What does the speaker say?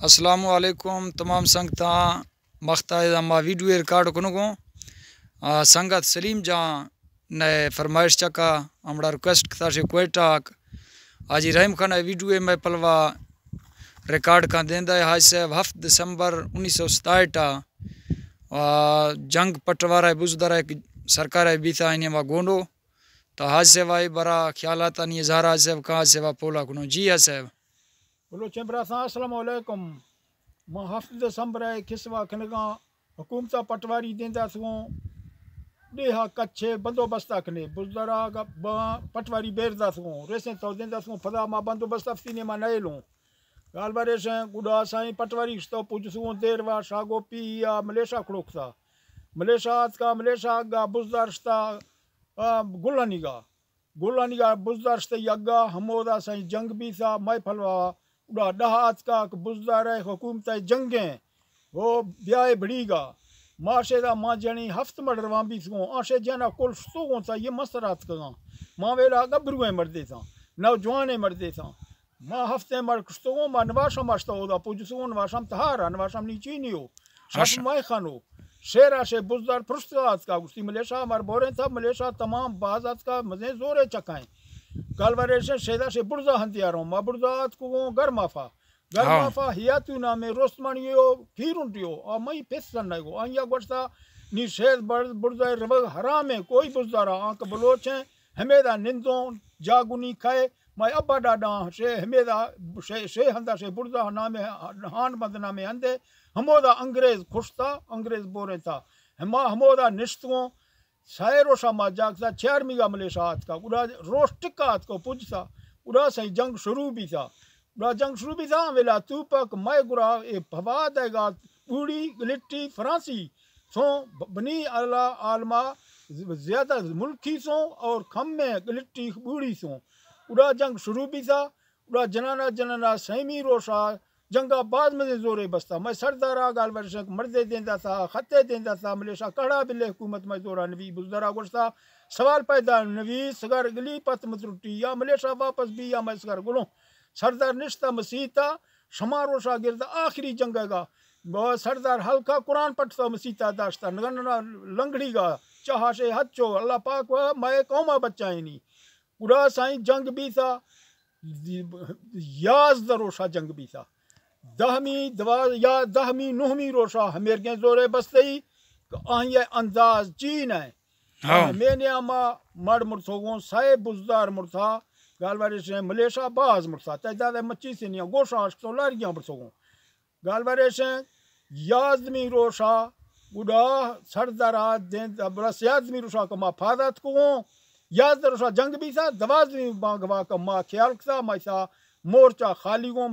السلام علیکم تمام سنگتاں، مختا ادا ما ویڈیو ریکارڈ کنگوں۔ آ، سنگت سلیم جان نے فرمائش چکا، ہمڑا ریکویسٹ کتا شے کوئٹہ آک۔ حاجی رحیم خان اے ویڈیو میں پلوا ریکارڈ کاں دیندا ہے۔ حاج صاحب ہفت دسمبر انیس سو ستاٹھ آ، آ، جنگ پٹوارا بزدر ہے سرکار ہے بیتا آئینی ما گونڈو۔ تو حاج صاحب آئی برا خیالات آنی اظہار حاج صاحب کاں حاج صاحب پولا کنو۔ جی حاج صاحب۔ بلوچیں براتاں، السلام علیکم۔ ما ہفت دسمبر ء کسوا کنگاں، حکومت ء پٹواری دیندا سوں، ڈیہا کچھ ء بندوبست ء کنے، بزدرا گ-، ب-، پٹواری بیردا سوں، ریسیں تو دیندا سوں، پدا ما بندوبست افتی نے ما نئیلوں۔ گال بریشیں، گڈا سائیں پٹواری شتو پوج سوں، دیر وا شاگو پی یا ملیشا کھڑوکتا۔ ملیشا آتکا، ملیشا گا بزدار شتا، آ، گلانی گا۔ گلانی گا بزدار شتئی اگا، ہمودا سائیں جنگ بیثا، مئے پھلوا اڈا ڈہ آتکا کہ بزدار ء حکومت ء جنگیں، او بیائے بڑیگا۔ ما شیدا ما جنی ہفت مڑ روان بیثگوں، آ شے جنا کل شتوگوں تا یہ مستر آتکگاں۔ ما ویلا گبرویں مردے تاں، نوجوانیں مردے تاں۔ ما ہفتیں مڑ کشتگوں، ما نواشم اشتا اودا پوجسگوں، نواشم تہارا، نواشم نیچینیو۔ شپ مئے خانو، شیرا شے بزدار پرشتگا آتکا، گوشتی ملیشا مر بوریں تھا، ملیشا تمام باز آتکا، مزیں زورے چکائیں۔ کالوریشن شیدا شے برزا ہندیاروں، ما برزا آتکگوں گرمافا۔ گرمافا ہیاتو نامے روستمانیو کیرونٹیو، آ مئی پس سنگو۔ آنیا گوشتا، نی شید برز-، برزا روگ حرامیں، کوئی بزدارا، آنکہ بلوچیں، ہمیدا نندوں، جاگنی کھئے، مئے ابا ڈاڈاں شے ہمیدا شے، شے ہندا شے برزا نامے، ہان بند نامے ہندے، ہمودا انگریز کھشتا، انگریز بوریں تھا۔ ہما ہمودا نشتگوں، سئے روشا ما جاگتا، چیارمیگا ملیشا آتکا، گڑا روش ٹکا آتکو پجتا، گڑا سئیں جنگ شروع بیتا۔ گڑا جنگ شروع بیتا، ویلا توپک مئے گڑا اے پھواد ء گا بوڑی گلٹی فرانسی سوں ب-، بنی اللہ عالما ز-، زیادہ ملکی سوں اور کم میں گلٹی بوڑی سوں۔ اڑا جنگ شروع بیثا، اڑا جنانا جنانا سیمی روشا جنگا باز مزے زورے بستا۔ مئے سردارا گال ورشک مردے دیندا تھا، خطے دیندا تھا، ملیشا کڑا بلے حکومت مئے زورا نوی۔ بزدرا گوشتا، سوال پیدا نوی، سگر گلی پت مترٹی یا ملیشا واپس بی یا مئے سگر گلوں۔ سردار نشتا مسیتا، شما روشا گرد آخری جنگ گا، ب-، سردار ہلکا قرآن پٹ تو مسیتا داشتا، نگننا لنگڑی گا، چہاشے حد چو، اللہ پاک و مئے قوما بچائینی۔ گڑا سائیں جنگ بیتا، یازدہ روشا جنگ بیتا۔ دہمی، دوا-، یا دہمی، نہمی روشا ہمیرگیں زورے بستئی کہ آہی انداز چین ہے۔ ہاں۔ ہمے نیاما مڑ مرتوگوں، سئے بزدار مرتا، گالوارے سے ملیشا باز مرتا، تعداد مچی سے نیا، گوشاں اشکتو لاریاں برتوگوں۔ گالوارے سے یازدمی روشا گڈا سردارا دین، بلس یازدمی روشا کہ ما پادات کووں، یازدہ روشا جنگ بیتا، دوازدمی بانگوا کہ ما خیال کتا، ما ایسا مورچا خالی گوں،